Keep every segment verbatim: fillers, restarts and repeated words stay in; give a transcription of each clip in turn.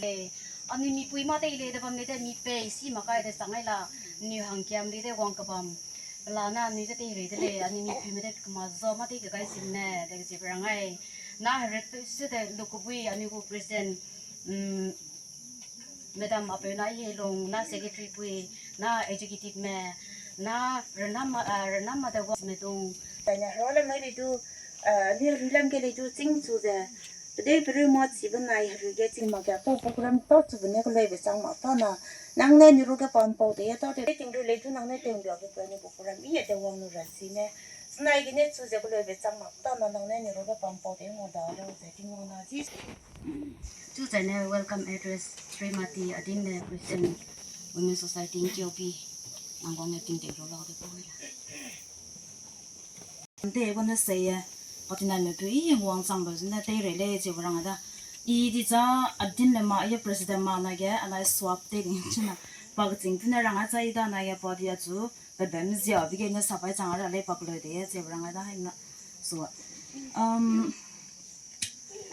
Lei, anui mipui mâ tei lei de bam lei de mi pei si mak kai de chang ai la, anui hangkiam lei de wang kebam. Pelane anui ze tei rei de lei, anui mipuime de kema za mâ tei kegai sim ne, de kezie berang ai. Na heretpeu se de lukebui anui gu president, mm, Madam Apeuna Iheilung, na secretary pui, na executive me, na renam, ah, renam ma de wa medung. Tane hera le mai lei du, ah, ni ru lam ge lei du ching chu ze, pedei peru ma chi benai heru ge ching mak ge, pau program ta chu bene kelei be chang mak ta na, nang ne ni ru ge pam pau de ya ta de, ting ru lei du nang ne ting bia ge pe ni program i ya de wang nu ra si ne, sinai ge ne chu ze kelei be chang mak ta na, nang ne ni ru ge pam pau de mo da lo ze ting wang na ji. Chu zai ne welcome address Srimati Adinle Christian Women Society in Q O P nang guang ne ting ting ro lau de pau la. Nte guang ne sei ye, pati na me pu i wang chang ba zene tei rei lei che berang da. I di za Adinle ma ye president ma na ge, anai swap te ding chuna. Pa keching tu ne rang a chai da na ye pa di a chu, pe bam zia bi ge ne sapai chang ra lei pa kelei de ye che berang da hai na. So, um,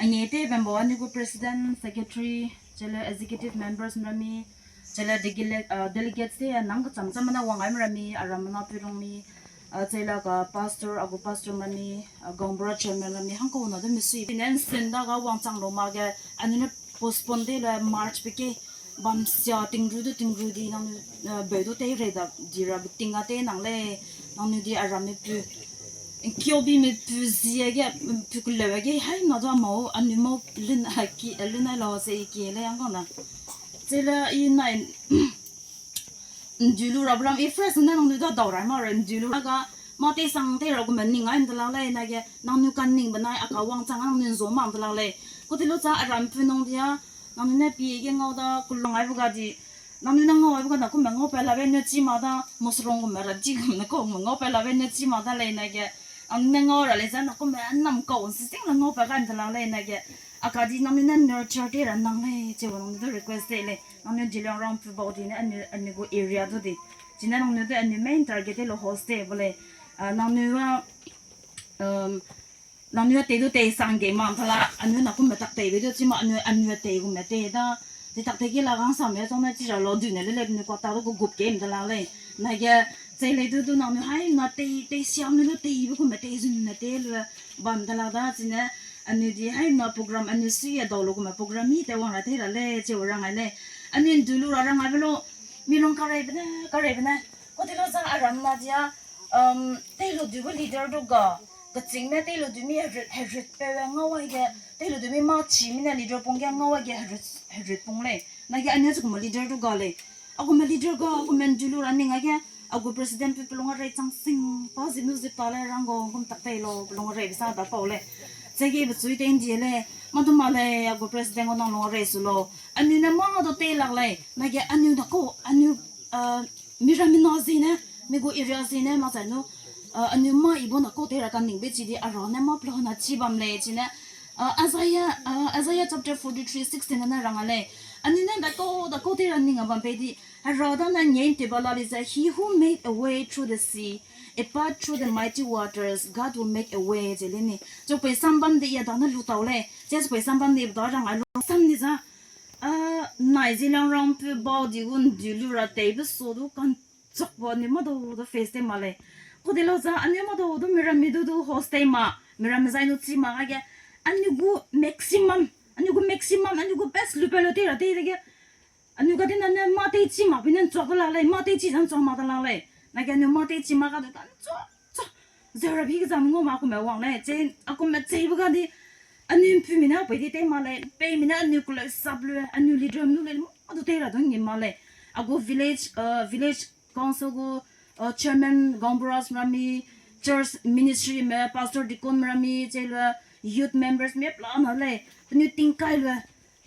Ange te bambo anui gu president, secretary, chele executive members mrami, chele degele-, uh, delegates te nang kecham cham na wang ai mrami, aram na pu lung mi, uh, chele ka pastor, agu pastor mrami, uh, gaonbura chairman mrami, hangkau na de misui. Finance sen da ga wang chang lo ma ge, anui ne postpone de le March pe ke, bam sia ting ru du ting ru di nang, uh, beu du tei rei da di ra ting a te nang lei, nang nu di aram mi pu. Kio bi mi pu zie ge, pu keleu ge, hai na da mau, anui mau lun a ki, lun a lau se i ki le yang kang da. Chele i nai, ndu lu ra bram i fresh na nang nu da dau rai ma re ndu lu ga, ma te sang te ra gu me ning ai nda la lei, na ge, nang nu kan ning benai, a ka wang chang nang nu zo ma nda la lei. Ko te lu cha aram pu nong dia, nang nu ne pi ge ngau da, ku long ai bu ga di, nang nu ne ngau ai bu ga na ku me ngau pe la be ne chi ma da, mo serong gu me ra di gu me ko me ngau pe la be ne chi ma da lei na ge, nang nu ne ngau ra lei za na ku me nam kau si sing la ngau pe ga nda la lei na ge, a ka di nang nu ne nurture te ra nang lei, che wa nang nu du request te lei, nang nu di long rang pu bau di ne, anui, anui gu area du di, chi ne nang nu du anui main target te lo host te bu lei, ah, nang nu wa, um, Nang nui a tei du tei sang ge ma, tala, anui na kum me tak tei be du, chi ma anui, anui a tei gu me tei da. Tei tak tei ge la gang sam me, zong ne chi ra lo, du ne le le, nui kua ta du gu gup ge, tala lei. Na ge, chei lei du du nang nui hai, na tei, tei siam ne lu tei be gu me tei zun ne tei lu, bam tala da, chi ne, anui di hai na program, anui sui a dau lu gu me program mi tei wang ra tei ra lei, chi wa rang ai lei. Anui du lu ra rang ai be lu, mi lung karei be ne, karei be ne. Ko tei lu za a ram na dia, um, tei lu du gu leader du ga, keching ne tei lu du mi herit, herit pe we ngau ai ge, tei lu du mi ma chi mi ne leader pung ge ngau ai ge herit, herit pung lei. Na ge anui zu gu me leader du ga lei. A gu me leader ga, a gu me du lu ra ning ai ge, a gu president pe pelung a rei chang sing, pa zi nu zi pa le rang go, gum tak tei lo, pelung a rei be sa da pau lei. Chei ge be chui tei ndi lei, ma du ma lei, a gu president go nang lung a rei su lo. Anui ne ma du tei lak lei, na ge anui da ko, anui, uh, mi ram mi na zi ne, mi gu area zi ne, ma zai nu, uh, anui ma i bo na ko tei ra ka ning be chi di, a ra ne ma pla na chi bam lei, chi ne, uh, Isaiah, uh, Isaiah chapter forty-three sixteen na rang a lei. Anui ne da ko, da ko tei ra ning a bam pe di, Hera da na nyen te ba la li ze, He who made a way through the sea, a path through the mighty waters, God will make a way, ze le ni. Zo pei sam bam de ya da na lu tau lei, ze zo pei sam bam de da rang a lu sam ni za, Ah, nai zi lang rang pu bau di gun du lu ra tei be so du kan chak ba ni ma dau du face tei ma lei. Ko de lau za, anui ma dau du mi ram mi du du host tei ma, mi ram mi zai nu chi ma ga ge, anui gu maximum, anui gu maximum, anui gu best lu pe lu tei ra tei de ge, anui ga di na ne ma tei chi ma bi ne nchuak de la lei, ma tei chi zan nchuak ma de la lei. Na ge anui ma tei chi ma ga du kan nchuak, nchuak. Zeu ra bi ge zam ngau ma ku me wang lei, che, a ku me chei be ga di, anui mpu mi ne a pei di tei ma lei, pei mi ne anui ku lei sap lu, anui leader nu lei, ma du tei ra du ngi ma lei. A gu village, uh, village council gu, uh, chairman, gaonburas mrami, church ministry me, pastor, deacon mrami, che lu, youth members me pla na lei, penui ting kai lu,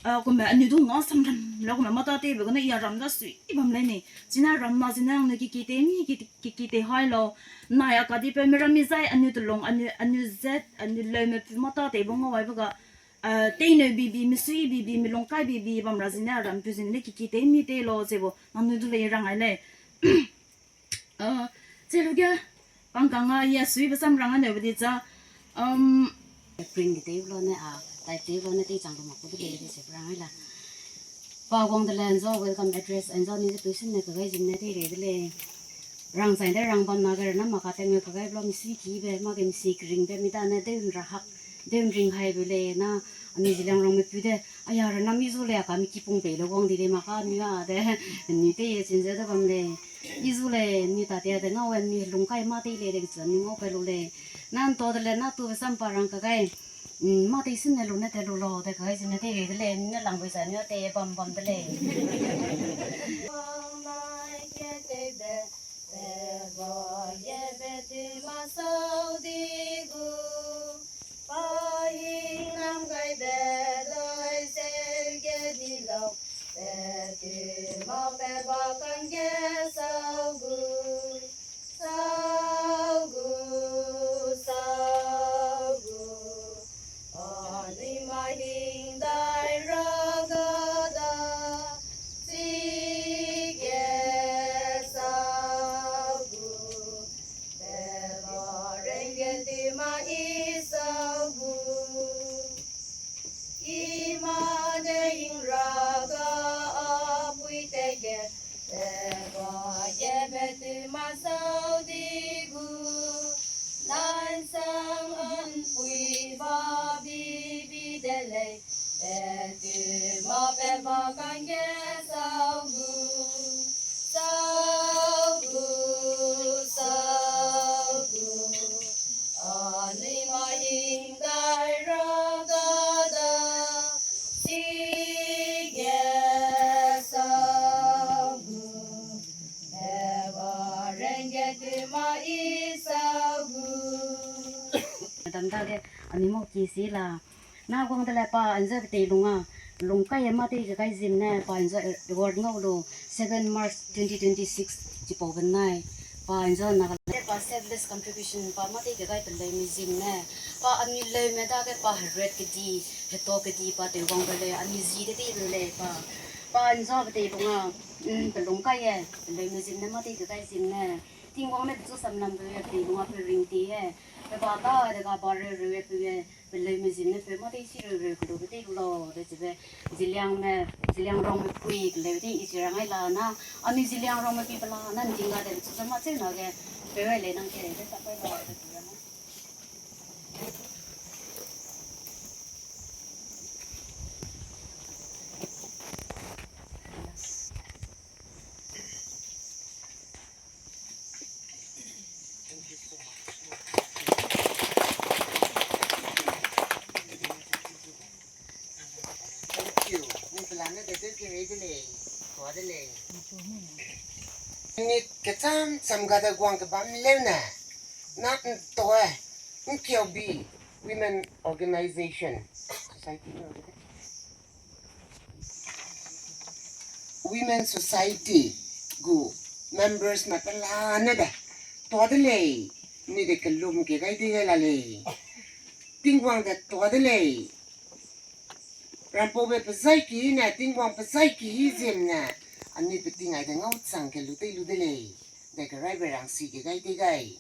Ah, kume anui du nga samram lau kume mata teibe gene i a ram da sui bam lei ni. Chine ram na zine anui kiki tei mi, ki, kiki tei hai lau. Nai a kadi pe mi ram mi zai anui telung, anui, anui zet, anui leume pu mata teibe ngau ai be ga, ah, teineu bibi, mi sui bibi, mi lungkai bibi bam ra zine a ram pu zine kiki tei mi tei lau zebo, nangnui du lei rang ai lei. Ah, che lu ge, pangkang a, ya sui be samrang a neu be di za, um, print ge tei lo ne, a, type tei lo ne, tei chang lu mak ku de lei, de se rang ai la. Pa guang de le anzua welcome address anzua ni ze tuisin ne kagai zim ne tei rei de lei. Rang zai de rang bam na ge rena maka teng me kagai bla misi kibe, ma ge misi keringbe, mi da ne deun rahak, deun ring hai be lei na, ami Zeliangrongme pu de, aya rena mi zu lei a ka mi ki pung pei le guang di lei maka mi a de, ni tei ye chin ze de bam lei. I zu lei, ni ta tia de ngau en mi lung kai ma tei lei de ge chu ni ngau kai lu lei. Nan to de le na tu sam pa rang kagai. Mm, ma tei sin ne lu ne te lu lo, de kagai zim ne tei rei de lei, ne lang bui zai ne tei bam bam de lei. Wang lai ke tei de, te ba ye be tui ma sau di gu. Pa hing nam gai be dai zeu ge di lau, te tui ma pe ba kangge sau gu. Sau gu, sau gu, anui ma hing dai ra ga da, chige sau gu, te ba rengge tui ma i sau gu. I ma ne hing ra ga a pui te ge, te ba ye be tui ma sau di gu. Lansang an pui ba bi bi de lei, te tui ma pe ba kangge sau gu. Sau gu, sau gu, anui ma hing dai ra ga da, chige sau gu, te ba rengge tui ma i sau gu. Dam dage, anui mau ki si la, na guang de le pa anzeu be tei lung a, lung kai e ma tei ge gai zim ne, pa anzeu award ngau lu, seven March twenty twenty-six, chipau benai, pa anzeu na le pa selfless contribution, pa ma tei ge gai pe leu mi zim ne, pa anui leu me dage pa heret kedi, heto kedi, pa tei guang be lei, anui zi de tei be lei pa, pa anzeu be tei lung a, mm, pe lung kai e, pe leu mi zim ne, ma tei ge gai zim ne, Tingwang ne pechu samlam be ye, pe lung a pe ring tei e, pe ba ta de ga ba reu reu e pe ye, pe leu me zim ne pe ma tei si reu reu ke lu be tei lu lau, de chibe, Zeliang me, Zeliangrongme pui ke leu tei i chi rang ai la na, anui Zeliangrongme pi pe la na, nting ga de pechu sa ma cheu na ge, pe ai lei nang ke, de sa pai ba, de pe rang. Thank you. Ni pelane de de ke rei de lei, tua de lei. Ni kecham cham ga de guang kebam leu ne. Na ntoe, nkiau bi, Women Organization, Society. Women Society gu members me pelane de tua de lei, ni de kelum ke gai de la lei. Tingwang de tua de lei. Rampaube pe zai ki ne, Tingwang pe zai ki ziem ne, anui pe ting ai de ngau chang ke lu tei lu de lei. De keraibe rang si ke gai tei gai.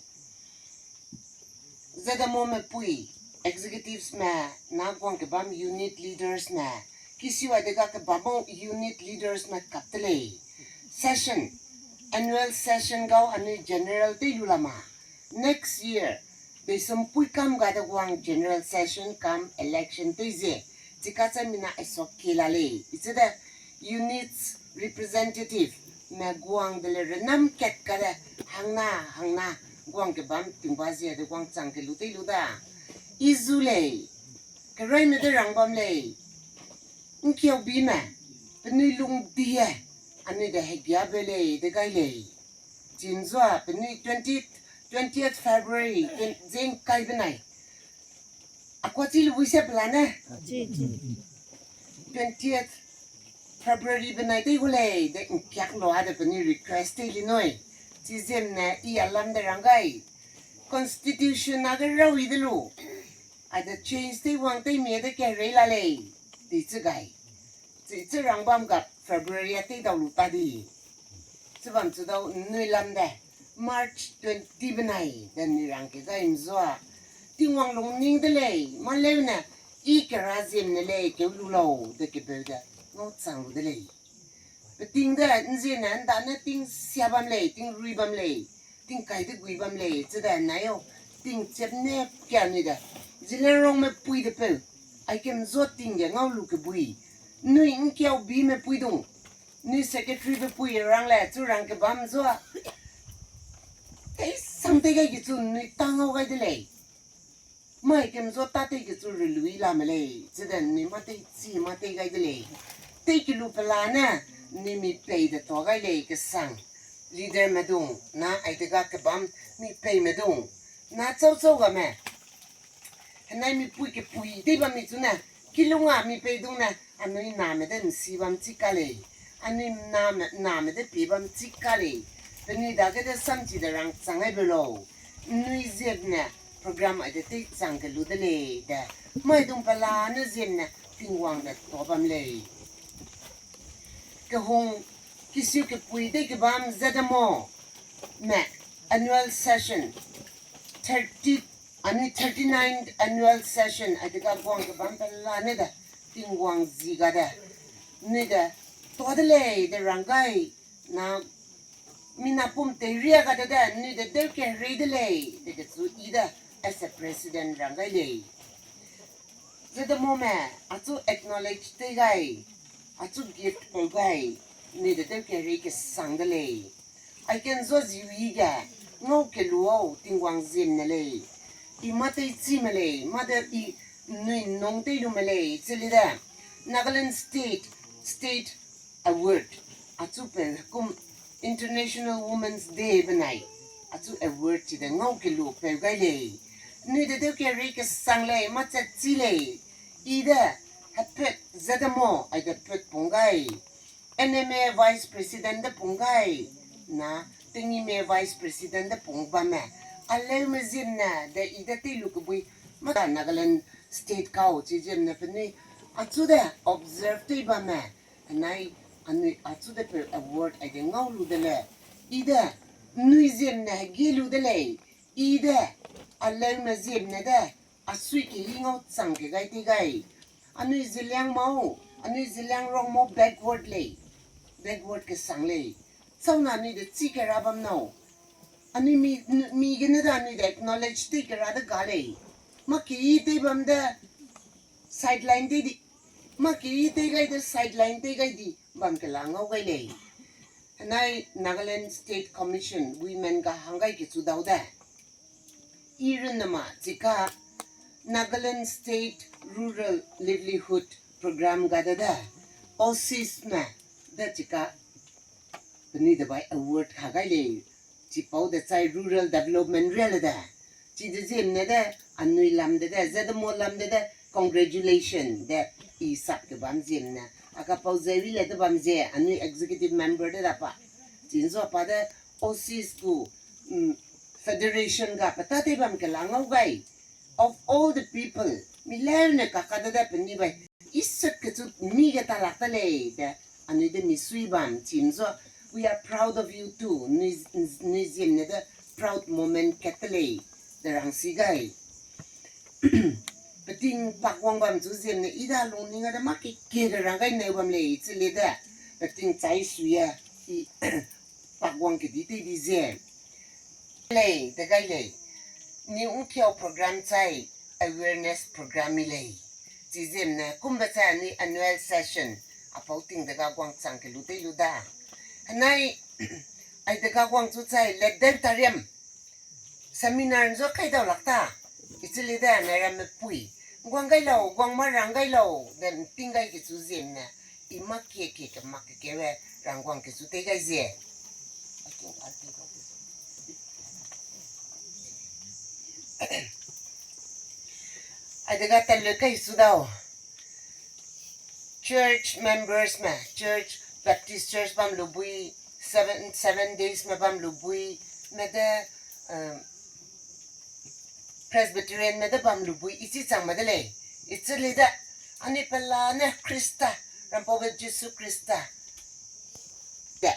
Zedamome pui, executives me, na guang kebam unit leaders me, kisiwa de ga kebam unit leaders me kap te lei. Session, annual session gau anui general tei lu la ma. Next year, beisum pui kam ga de guang general session cum election tei ze, chika cha mina esok ke la lei. Iche de units representative me guang de le renam kat ka de hangna hangna guang kebam tingba ze de guang chang ke lu tei lu da. I zu lei, keraime de rang bam lei, nkiau bi me, penui lung die, anui de hegia be lei, de gai lei. Chin zua, penui twenty, twentieth February, zeng kai benai. Akua chi lu bui se pelane. Twentieth February benai tei gu lei, de nkiak lua de penui request tei li nui. Chi ziem ne i alam de rang gai. Constitution na ge rau i de lu. A de change tei wang tei mie de ke rei la lei. Di chi gai. Chi, chi rang bam ga February a tei dau lu ta di. Chi bam chi dau nnui lam de. March twenty benai de ni rang ke gai mzua. Tingwang lung ning de lei, ma leu ne, i kera ziem ne lei, keu lu lau, de kebeu de. ngau chang lu de lei. Peting de, nziene, ndane ting sia bam lei, ting rui bam lei, ting kai de gui bam lei, chide nai au, ting chep ne kia ni de. Zeliangrongme pui de peu, aikem zua ting ge ngau lu kebui. Nui nkiau bime pui dung, nui secretary be pui rang le, chu rang kebam zua. Tei sang tei gai ki chu nui ta ngau gai de lei. Mai kem zua ta tei ki chu relui la me lei, chide nui ma tei chi ma tei gai de lei. Tei ki lu pela ne, nui mi pei de tua gai lei kesang. Leader medung, na aidega kebam mi pei medung. Na chau chau ga me. Henai mi pui kepui dei bam mi chu ne, kilunga mi pei dung ne, anui name de nsi bam chi ka lei. Anui name, name de pi bam chi ka lei. Penui dage de samchi de rang chang ai be lau. Nui ziemne program aide tei chang ke lu de lei de. Mai dung pela ne ziemne Tingwang de tua bam lei. Kehung kisiu kepui de kebam ZMO me annual session thirty, anui thirty-ninth annual session aidega guang kebam pela ne de Tingwang zi ga de. Nui de tua de lei de rang gai na mina pum tei ria ga de de, nui de deu ke rei de lei, de ke chu i de, as a president rang gai lei. ZMOme, achu acknowledge tei gai, achu gift pau gai, nui de deu ke rei kesang de lei. Aiken zua ziwi ge, ngau ke lu au Tingwang ziemne lei. I ma tei chi me lei, ma de i nui nung tei lu me lei, cheli de. Nagaland State, State Award, achu peu kum International Women's Day benai, achu award chi de ngau ke lu peu gai lei. Nui de deu ke rei kesang lei, ma chat chi lei. I de, hepet ZMO, aide pet pung gai. NMA Vice President de pung gai. Na, Tingime Vice President de pung bamme. Aleume ziemne, de i de tei lu kebui, ma da Nagaland State kau chi ziemne penui, achu de observe tei bamme. Anai, anui achu de pe award aide ngau lu de le. I de, nui ziemne hegi lu de lei. I de, aleume ziemne de, asui ke i ngau chang ke gai tei gai. Anui Zeliang mau, anui Zeliangrong mau backward lei. Backward kesang lei. Chauna anui de chi kera bam nau. Anui mi, mi gene da anui de acknowledge tei kera de ga lei. Ma ke i tei bam de sideline tei di. Ma ke i tei gai de sideline tei gai di bam kela ngau gai lei. Henai Nagaland State Commission Women ga hanggai ke chu dau de. I runne ma chika Nagaland State Rural Livelihood Program ga de de, OSISme de chika penui de bai award ka gai lei, chipau de chai rural development riale de. Chi de ziemne de, anui lam de de, ZMO lam de de, congratulation de, i sap ke bam ziemne. Akapau ze rile de bam ze, anui executive member de da pa. Chinzua pa de, OSIS gu, mm, federation ga peta tei bam kela ngau gai. Of all the people, mi leune kaka de de penui bai. Isat kechu mi ge talak de lei de, anui de mi sui bam chim zua. We are proud of you too. Nui, nui ziemne de proud moment kat de lei de rang si gai. Peting pakwang bam chu ziemne i da lungning a de ma ke ke de rang gai neu bam lei chi le de. Peting chai sui a i pakwang ke di tei di ze lei de gai lei. Ni ungkiau program chai awareness program mi lei. Chi ziemne kumbe chai anui annual session apau ting dega guang chang ke lu tei lu da. Henai ai dega guang chu chai le deu tariam. Seminar nzua kai dau lak ta. I chi le de ne ramme pui. Guang gai lau, guang ma rang gai lau, de ting gai ke chu ziemne. I mak kie kie ke mak ke ke we rang guang ke chu tei gai zie. Ai dega tale kai su dau. Church members me, church, Baptist church bam lu bui, seven, seven days me bam lu bui, me de, um, Presbyterian me de bam lu bui, i chi chang me de lei, i chi le de, ani pela ne Krista, rampau be Jesu Krista. De,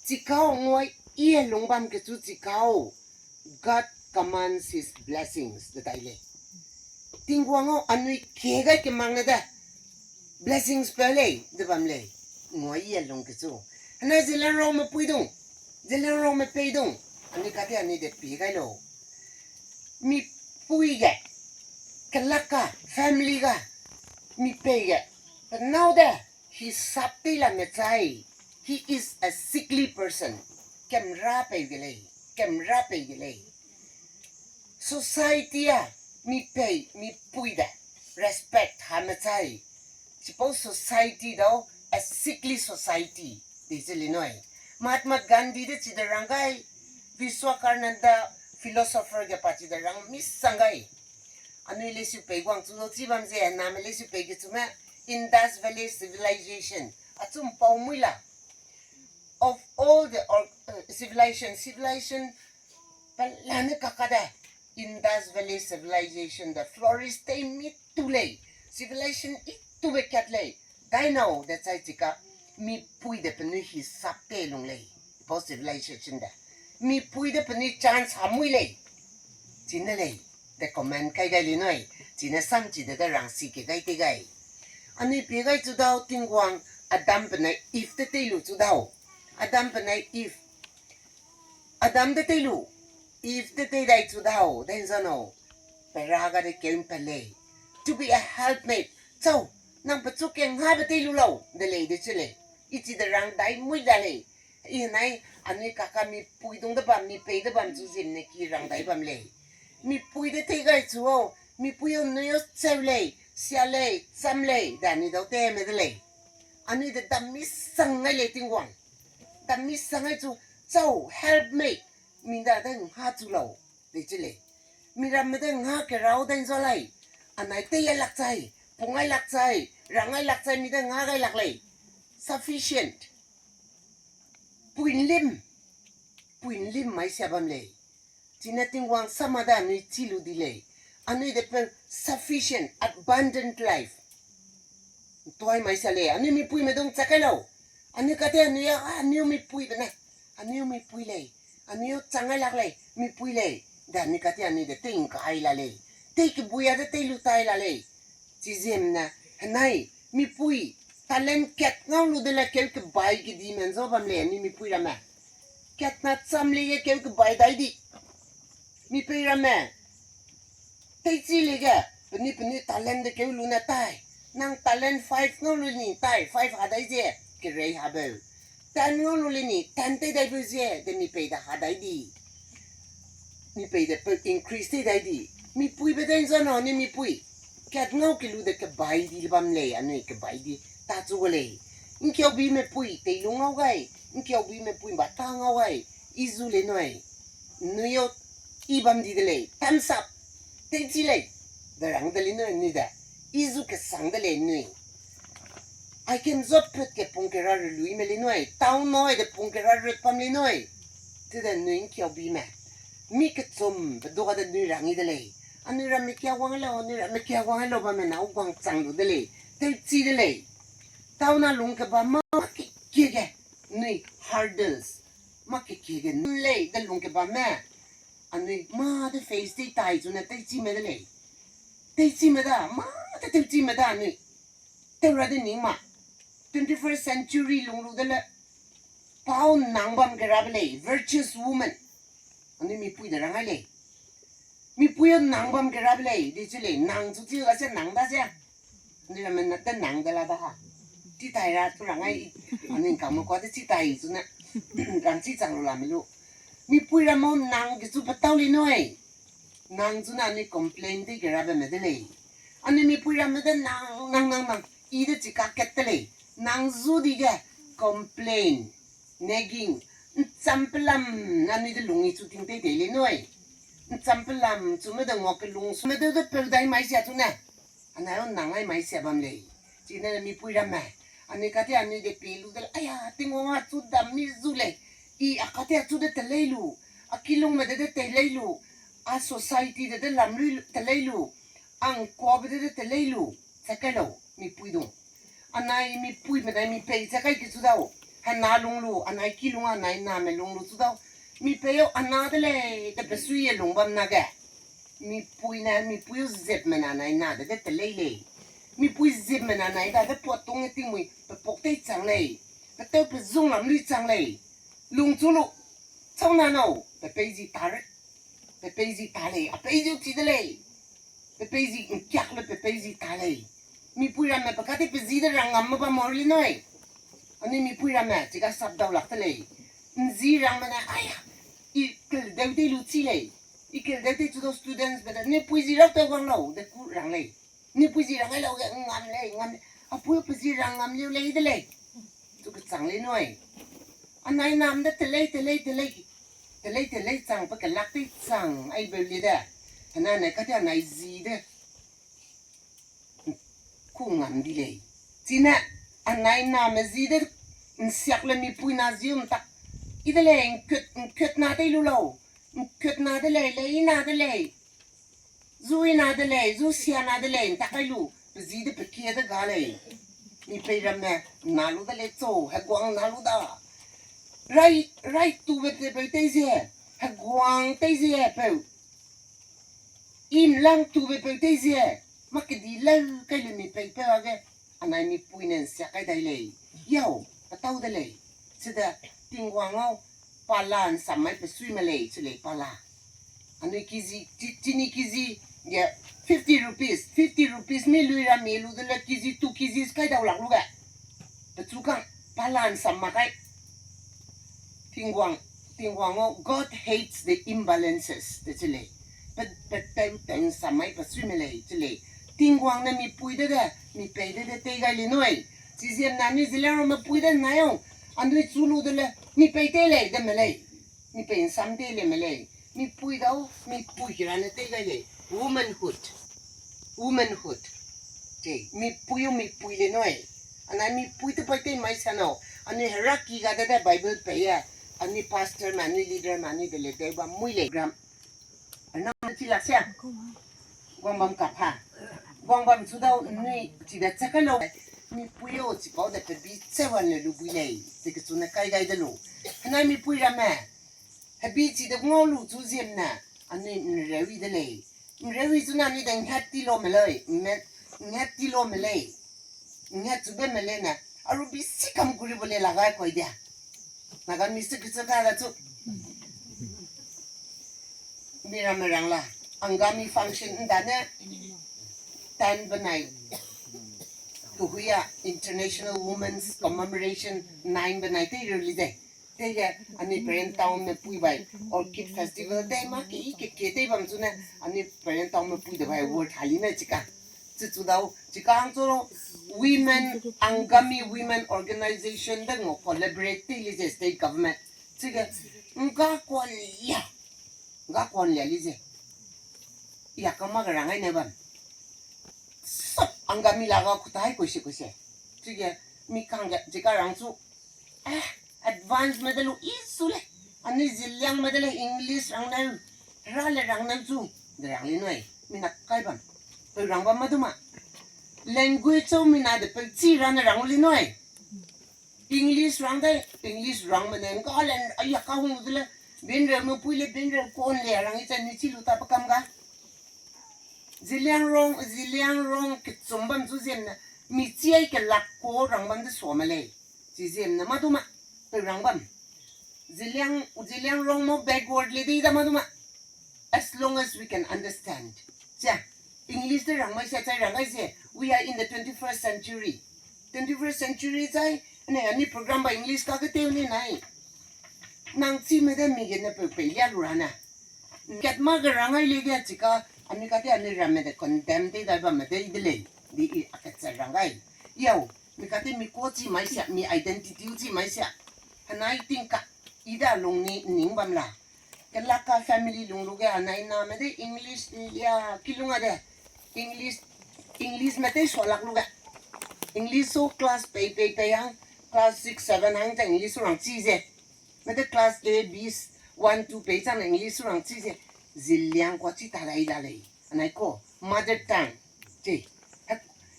chikau ngoi i lung bam ke chu chikau. God commands his blessings, de dai lei. Tingwang au anui ke gai ke mang ne de. blessings pe lei, de bam lei, ngua i a lung kechu. Hena Zeliangrongme pui dung, Zeliangrongme pei dung, anui kate anui de pie gai lau. Mipui ge, kelak ga, family ga, mipei ge, pe nâu de, hisap tei la mechai. He is a sickly person. Kemra pei ge lei, kemra pei ge lei. Society a, mipei, mipui de, respect ha mechai. Chipau society dau, a sickly society, di ze li nui. Mahatma Gandhi de chi de rang gai, Vishwakarma de philosopher ge pa chi de rang misang gai. Anui leisupei guang chu lau chi bam ze, name leisupei ge chume, Indus Valley Civilization, achum pau mui la. Of all the or, uh, civilization, civilization, pelane kakade, Indus Valley Civilization de flourish tei mi tu lei, civilization i tube kat lei, dai nâu de chai chika, mipui de penui hisap tei lung lei, bo civilization de, mipui de penui chance ha mui lei, chine lei, de comment kai gai li nui, chine sam chi de de rang si ke gai tei gai. Anui pie gai chu dau Tingwang, Adam penai Eve de tei lu chu dau. Adam penai Eve. Adam de tei lu, Eve de tei dai chu dau, dai nzanau. Pe ra ga de keu mpat lei. To be a helpmate. Chau, nang pechu kenghabe tei lu lau, de lei de chi lei. I chi de rang dai mui da lei. I nai, anui kaka mipui dung de bam, mipei de bam chu zim ne ki rang dai bam lei. Mipui de tei gai chu au, mipui au nui au cheu lei, sia lei, cham lei, de anui dau teme de lei. Anui de dam misang ngai lei Tingwang. Dam misang ngai chu, chau, helpmate. Mi da de ngha chu lau, de chi lei. Mi ramme de ngha kerau de nzua lei. Anai tei ai lak chai, pung ai lak chai, rang ai lak chai, mi de ngha gai lak lei. Sufficient. Puinlim. Puinlim mai sia bam lei. Chine Tingwang sama de anui chi lu di lei. Anui de pe sufficient, abundant life. Tuai mai sia lei, anui mipuime dung chak kai lau. Anui kate anui a, anui mipuibe ne. Anui mipui lei. Anui chang ai lak lei, mipui lei. De anui kate anui de tei ngkai la lei. Tei kebui a de tei lu tai la lei. Chizemne, henai, mipui, talent kat ngau lu de le keu kebai kedi men zo bam lei, anui mipui ramme. Katna cham lei ge keu kebai dai di. Mipei ramme. Teichi lei ge, penui penui talent de keu lu ne tai. Nang talent five ngau lu ni tai, five ha dai ze, kerei ha beu. Ten ngau lu le ni, ten tei dai beu ze, de mipei de ha dai di. Mipei de pe increase tei dai di. Mipuibe de nzanau ni mipui. Kat ngau kelu de kebai di le bam lei, anui kebai di. Ta chu gu lei. Nkiaubime pui, tei lu ngau gai. Nkiaubime pui ba ta ngau gai. I zu le nui. Nui yo i bam di de lei. Thumbs up. Teichi lei. De rang de le nui ni de. I zu kesang de lei nui. Ai kem zot put ke pung kera ruluime le nui. Tau noi de pung kera rut bam le nui. Te de nui nkiaubime. Mi kechum, pe dua de nui rang i de lei. Anui ramme kia wang lau, anui ramme kia wang lau bamme na u guang chang lu de lei. Teichi de lei. Tau na lung kebam mâ kekie ge. Nui hurdles. Mâ kekie ge. Nui lei de lung kebamme. Anui mâ de face tei tai chu ne teichime de lei. Teichime da, mâ de teichime da anui. Tew ra de ning ma. Twenty-first century lung lu de le. Pau nang bam kerabe lei, virtuous woman. Anui mipui de rang ai lei. Mipui o nang bam kerabe lei, di chi lei, nang chu chi la se nang da se. Anui ramme na de nang de la da ha. Chi tai ra chu rang ai, anui kame kua de chi tai chu ne. Rang chi chang lu la me lu. Mipui ramme nang ke chu petau le nui. Nang chu ne anui complain tei kerabe me de lei. Anui mipui ramme de nang, nang, nang, nang. I de chi kakat de lei. Nang zu di ge complain, nagging. Ncham pelam ne anui de lung i chu ting tei tei le nui. Ncham pelam chu me de ngua kelung su me de de peu dai mai sia chu ne. Anai o nang ai mai sia bam lei. Chine mipui ramme. Anui kate anui de pie lu de le. Aya, Tingwang a chu dam mi zu lei. I a kate a chu de te lei lu. A kilungme de de te lei lu. A society de de lam lui te lei lu. Angkuabe de de te lei lu. Che kai lau, mipui dung. Anai mipuime dai mipei che kai ke chu dau. Hena lung lu, anai kilung anai name lung lu chu dau. Mipei o ana de lei, de pesui e lung bam na ge. Mipui ne, mipui u zepme na nai na de de te lei lei. Mipui ziemmena nai da, pe puat tung ne tingmui, pe pok tei chang lei. Pe teu pe zung lam lui chang lei. Lungchu lu, chau na nau, pe pei zi ta re. Pe pei zi ta lei, a pei zi u chi de lei. Pe pei zi ngkiak le pe pei zi ta lei. Mipui ramme pe kate pe zi de rang ngam me ba mor li noi. Anui mipui ramme, chiga sap dau lak te lei. Nzi rang me ne, aya, i kel deu tei lu chi lei. I kel deu tei chu do students be de, nipui zi rau teu wang lau, de ku rang lei. Nipui zi rang ai lau ge ngam lei, ngam lei. Apui pe zi rang ngam liu lei de lei. Chu kechang lei noi. Anai nam de telei, telei, telei. Telei, telei chang pe kelak tei chang ai beu li de. Hena ne kate anai zi de. Ku ngam di lei. Chine, anai name zi de, nsiak le mipui na zi um tak. I de lei, nket, nket na tei lu lau. Nket na de lei, lei na de lei. Zu i na de lei, zu sia na de lei, ntak kai lu, pe zi de pe kie de ga lei. Mi pei ramme, na lu de lei cho, heguang na lu da. Rai, rai tube pe peu tei ze, heguang tei ze peu. Imlang tube peu tei ze, ma kedi leu kai lu mi pei peu age, anai mipui ne nsia kai dai lei. Yau, petau de lei. Chide, Tingwang au, pala nsam mai pe sui me lei, chi lei pala. Anui kg, chi-, chini kg, ge fifty rupees, fifty rupees mi lui ra mi lu de le kg, two kg kai dau lak lu ge. Pechu kang, pala nsam ma kai. Tingwang, Tingwang au, God hates the imbalances, de chi lei. Pe, pe, pe, pe nsam mai pe sui me lei, chi lei. Tingwang ne mipui de de, mi pei de de tei gai li nui. Chi ziemna mi Zeliangrongme pui de nai au, anui chu lu de le, mi pei tei lei de me lei. Mi pei nsam tei lei me lei. Mipui dau, mipui kira ne tei gai lei. Womanhood. Womanhood. Te, mipui u mipui le nui. Anai mipui te pai tei mai sa nau. Anui heraki ga de de Bible pei e. Anui pastor ma, anui leader ma, anui de le deu bam mui lei gram. Anam chi lak sia. Guang bam kap ha. Guang bam chu dau nui chi de chak kai lau. Mipui o chipau de pe bi che wan le lu bui lei. Te kechu ne kai gai de lu. Hena mipui ramme. Hebi chi de ngau lu chu ziemna. Anui nreui de lei. Nreui chu na anui de nghat ti lo me lei. Ngat, ngat ti lo me lei. Ngat chu be me lei na. Aru bi si kam kuri bo le la gai koi dia. Naga mi se kechu ka la chu. Mi ramme rang la. Angami function nda ne. Ten benai. Tuhuya International Women's Commemoration nine benai tei reu li de. Tei ge, anui Peren Town me pui bai, Orchid Festival tei ma ke i ke ke tei bam chu ne, anui Peren Town me pui de bai award hali ne chika. Chu chu dau, chika hang chu Women, Angami Women Organization de ngo collaborate tei li ze state government. Chige, nga kuan lia, nga kuan lia li ze. Ya kama ga rang ai ne bam. Sap Angami la ga kutai kuise kuise. Chige, mi kang ge, chika rang chu, Eh, advance me de lu i su lei. Anui Zeliang me de lei English rang neu. Ra le rang neu chu. De rang li nui. Mi na kai bam. Peu rang bam ma du ma. Language chau mi na de peu chi ra ne rang li nui. English rang de, English rang me ne. Nga le, aya ka hung de le. Binreu me pui le binreu kon le rang i chan ni chi lu ta pe kam ga. Zeliangrong, Zeliangrong kechum bam chu ziemna, mi chi ai kelak ko rang bam de sua me lei. Chi ziemna ma du ma, peu rang bam. Zeliang, Zeliangrong mo backward le di da ma du ma. As long as we can understand. Chia, English de rang mai sia chai rang ai zie, we are in the twenty-first century. Twenty-first century chai, ne, ani program ba English ka ke teu ni nai. Nang chi me de mi ge ne peu pei lia lu ra na. Kat ma ge rang ai le ge chika, ami kate ami ramme de condemn tei dai bam me de i de lei, di i a kat sa rang ai. Yau, mi kate mi ko chi mai sia, mi identity u chi mai sia. Hanai tingka, i da lung ni ning bam la. Kelaka family lung lu ge hanai na me de English lia, ki lung a de. English, English me tei sua lak lu ge. English so class pei pei pei hang, class six, seven hang ta English so rang chi ze. Me de class A, B, one, two pei chang English rang chi ze, Zeliang kua chi ta dai la lei. Anai ko, mother tongue. Che,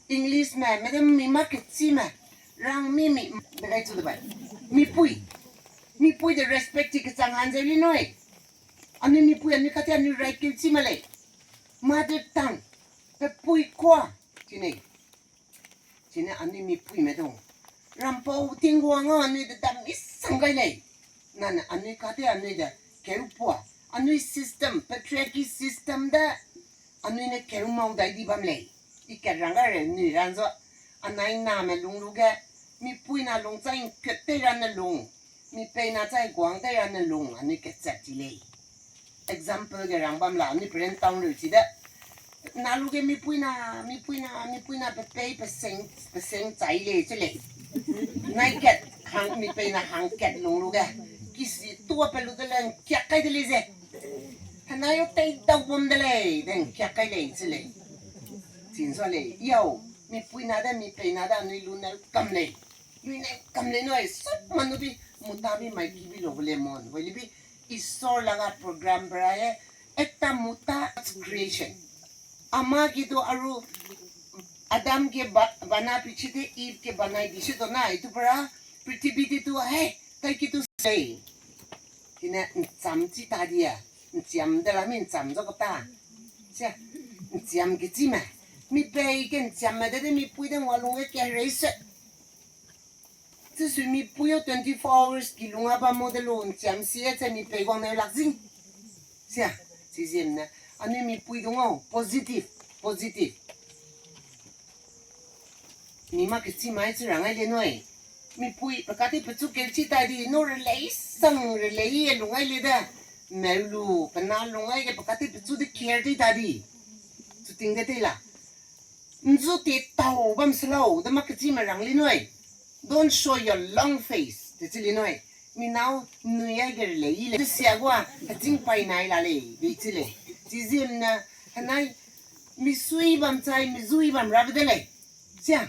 English me, me de mi ma ke chi me, rang mi mi, de gai chu de bai. Mipui, mipui de respect chi kechang han ze li noi. Anui mipui, anui kate, anui right ke chi me lei. Mother tongue, pe pui kua, chi nei. Chine anui mipuime dong, rampau Tingwang a anui de dam misang gai lei. Nane anui kate anui de keupua, anui system, patriarchy system de anui ne keu mau dai di bam lei. I kat rang gai re nui ran zo, anai name lung lu ge, mipuina lung chai ngkut tei rane lung, mipeina chai guang tei rane lung, anui kechat chi lei. Example ge rang bam la, anui peren town lu chi de. Na lu ge mipuina, mipuina, mipuina pe pei pe seng, pe seng chai lei chi lei. Nai kat hang, mipeina hang kat lung lu ge, kisi tua pe lu de le ngkiak kai de lei ze. Henai u tei dau bam de lei, de ngkiak kai lei chi lei. Chin sa lei, yau, mipuina de, mipeina de, anui lu ne kam lei. Lui ne kam lei nui, sap manu bi, muta bi mai ki bi lo le mon. Wai li bi, Isor laga program bra e, ekta muta creation. Ama ki tu aru Adam ke ba-, bana pichi de Eve ke banai di se to na, itu bra, prithvi di tu, hey, tai ki tu sei. Kine ncham chi ta di e, nchiam de la mi ncham zo ko ta. Se, nchiam ke chi me. Mi pei ke nchiam me de de mipui de ngua lung e ke rei se. Chisui mipui o twenty-four hours ki lung a ba mo de lu nchiam si e che mi pei guang ne lak zing. Sia, chi ziem ne. Anui mipui dung o, positive, positive. Mi ma ke chi mai chi rang ai le nui. Mipui, pe kati pechu ke chi ta di, no relei sang relei e lung ai le de. Meu lu, pe na lung ai ge pe kati pechu de care di ta di. Chu ting de te la. Nzu ti tau bam se lau, de ma ke chi me rang li nui. Don't show your long face, te chi li nui. Mi nâu nui ai ge le i le. Sia gua, a ching pai nai la lei, de chi lei. Chi ziem ne, henai, misui bam chai, mizui bam rabe de lei. Sia,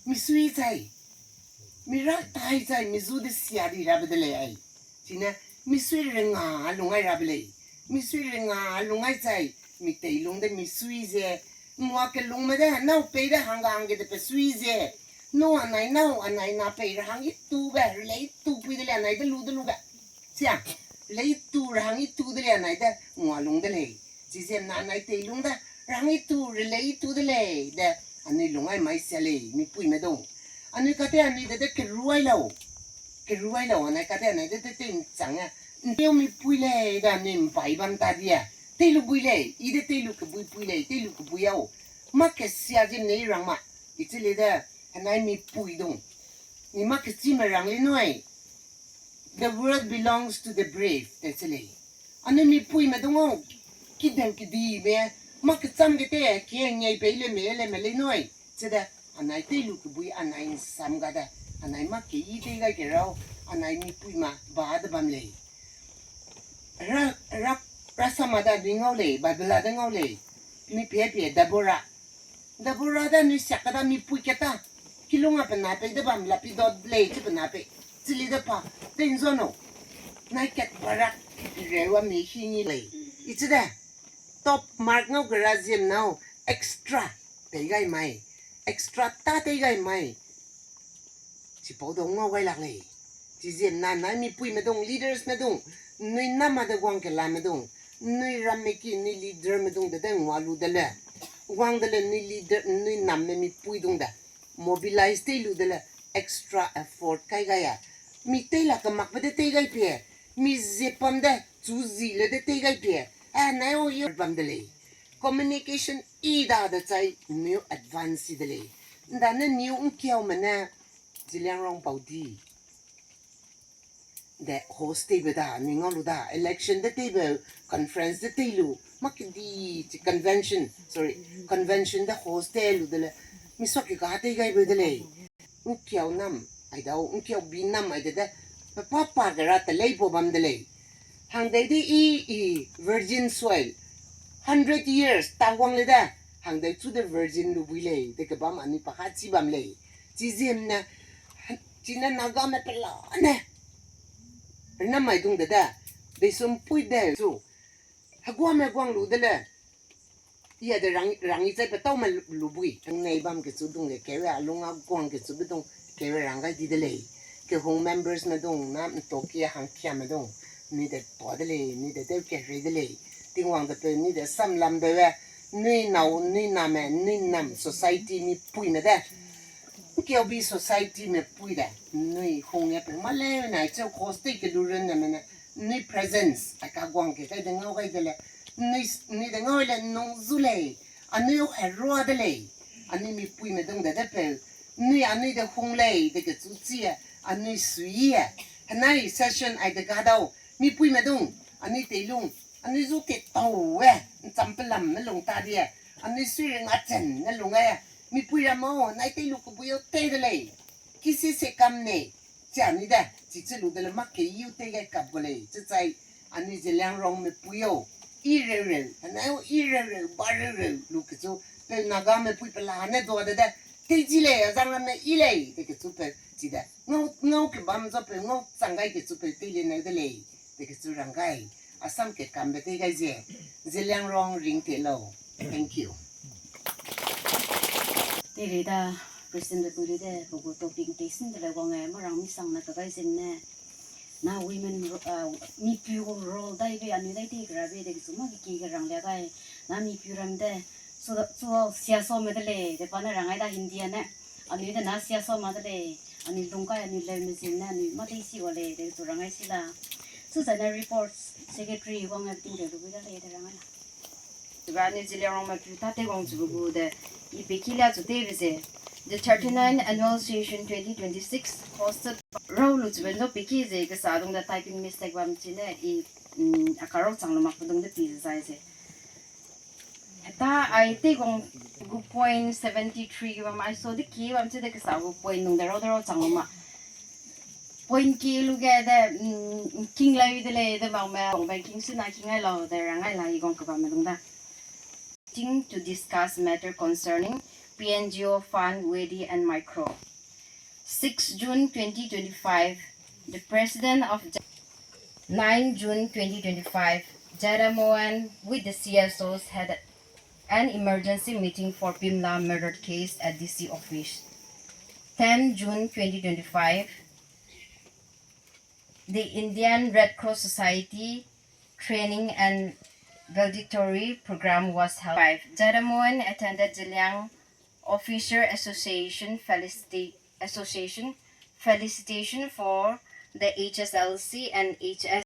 misui chai. Mi ra tai chai, mizu de sia di rabe de lei ai. Chine, misui renga lung ai rabe lei. Misui renga lung ai chai, mi tei lung de misui ze. Ngua ke lung me de, nâu pei de hangga hangge de pe sui ze. Nâu anai nâu anai na pei ra hang i tu be, relei tu pui de lei anai de lu de lu be. Sia, relei tu ra hang i tu de lei anai de, ngua lung de lei. Chi ziem na anai tei lung de, ra hang i tu, relei tu de lei de, anui lung ai mai sia lei, mipui me dong. Anui kate anui de de keruai lau. Keruai lau, anai kate anai de de tei nchang e. Nteu mipui lei de anui mbai bam ta di e. Tei lu bui lei, i de tei lu kebui pui lei, tei lu kebui au. Ma ke sia ziem ne i rang ma. I chi lei de, anai mipui dong. Ni ma ke chi me rang lei nui. The world belongs to the brave, te chi lei. Anui mipui me dong au, kideu kedi me, ma kecham ge te, ki ngai pei le me, le me lei nui. Chi de, anai tei lu kebui, anai nsam ga de, anai ma ke i tei gai ke rau, anai mipui ma, ba de bam lei. Ra, ra, ra sama da di ngau lei, Bible a de ngau lei, mi pie pie, Deborah. Deborah da nui siak kada mipui keta. Kilung a pe na pei de bam Lapidot lei chi pe na pei. Chi li de pa. Te nzo no. Nai kat Barak. Rewa mi hi ni lei. I chi de. Top mark ngau gera ziem nau. Extra. Tei gai mai. Extra ta tei gai mai. Chipau dong ngau gai lak lei. Chi ziem na nai mipui me dong, leaders me dong, nui nam a de guang ke la me dong, nui ramme ki, nui leader me dong de de ngua lu de le. Guang de le nui leader, nui nam me mipui dong de. Mobilize tei lu de le, extra effort kai gai a. Mi tei la kemakbe de tei gai pie, mi zie pam de, chu zi le de tei gai pie. Eh, nai o ye bam de lei. Communication i da de chai, nui advance i de lei. Nda ne niu ngkiau me ne, Zeliangrong pau di. De host teibe da, mi ngau lu da, election de teibe, conference de tei lu, ma ke di, chi convention, sorry, convention de host tei lu de le, mi sua ke ga tei gai be de lei. Ngkiau nam, ai dau, ngkiau bi nam ai de de, pe pa pa ke ra te lei po bam de lei. Hangdei de i, i, virgin soil, hundred years, ta guang le de, hangdei chu de virgin lu bui lei, de ke bam ani pa ha chi bam lei. Chi ziem ne, Chine Nagame pelane. Rena mai dung de de. Beisum pui de su. Heguame guang lu de le. Ia de rang, rang i chai petau me lu bui. Nei bam ke chu dung le kewe alung a guang ke chu be dung kewe rang gai di de lei. Kehung members me dung na ntoki hangkia me dung. Ni de tua de lei, ni de deu ke rei de lei. Tingwang de pe ni de sam lam de we. Nui nau, nui name, nui nam society ni pui me de. K O B society me pui de, nui hung ne pe ma le nai cheu cause tei ke lu ren ne me ne, nui presence, a ka guang ke kai de ngau gai de le, nui, nui de ngau le nung zu lei, anui o herua de lei, anui mi pui me dung de de pe, nui anui de hung lei, de ke chu chi e, anui sui e, henai session ai de ga dau, mi pui me dung, anui tei lung, anui zu te tau e, ncham pelam me lung ta die, anui sui ring a chen ne lung e, mi pui ra mau, nai tei lu ku bui o tei de lei. Kisi se kam nei, chia ni de, chi chi lu de le mak ke iu tei gai kap gu lei, chi chai, anui Zeliangrong me pui o, i reu reu, anai o i reu reu, ba reu reu, lu ke chu, pe Naga me pui pe la ne dua de de, tei ji lei, azang ramme i lei, de ke chu pe, chi de, ngau, ngau ke bam zo pe, ngau chang gai ke chu pe, tei le neu de lei, de ke chu rang gai, Assam ke kambe tei gai ze, Zeliangrong ring te lau. Thank you. Tei rei da, President le pui rei de, pe gu topic tei sin de le wang e, ma rang mi sang na ka gai zin ne. Na women ro-, ah, mi pui gu role dai be, anui dai tei kera be, de ke chu ma ke ki ke rang lia gai. Na mi pui ram de, chu, chu sia so me de lei, de pa ne rang ai da Hindi ne. Anui de na sia so ma de lei, anui lung kai, anui leu me zin ne, anui ma tei si wa lei, de ke chu rang ai si la. Chu zai ne report secretary wang e ting de lu bui da lei, de rang ai la. Teba anui Zeliangrong me pui ta tei wang chu bu gu de, i pe ki lia chu tei be ze. The thirty-nine annual session twenty twenty-six hosted rau lu chu ben zo pe ki ze, ke sa dung de typing mistake bam chi ne, i, mm, a ka rau chang lu mak pe dung de pi ze zai ze. Ta ai tei gong gu point seventy three ge bam, ai so de ki bam chi de ke sa gu point nung de rau de rau chang lu ma. Point ki lu ge de, mm, king lai de lei de bam me, bang bang king su na king ai lau de rang ai la i gong ke bam me dung da. Meeting to discuss matter concerning P N G O fund, Wadi and Micro. Six June twenty twenty-five, the president of Ja-, nine June twenty twenty-five, Jada Mohan with the C S Os had an emergency meeting for Pimla murder case at D C office. Ten June twenty twenty-five, the Indian Red Cross Society training and valedictory program was held. Five, Jada Mohan attended Zeliang Officer Association felicita-, Association felicitation for the H S L C and H S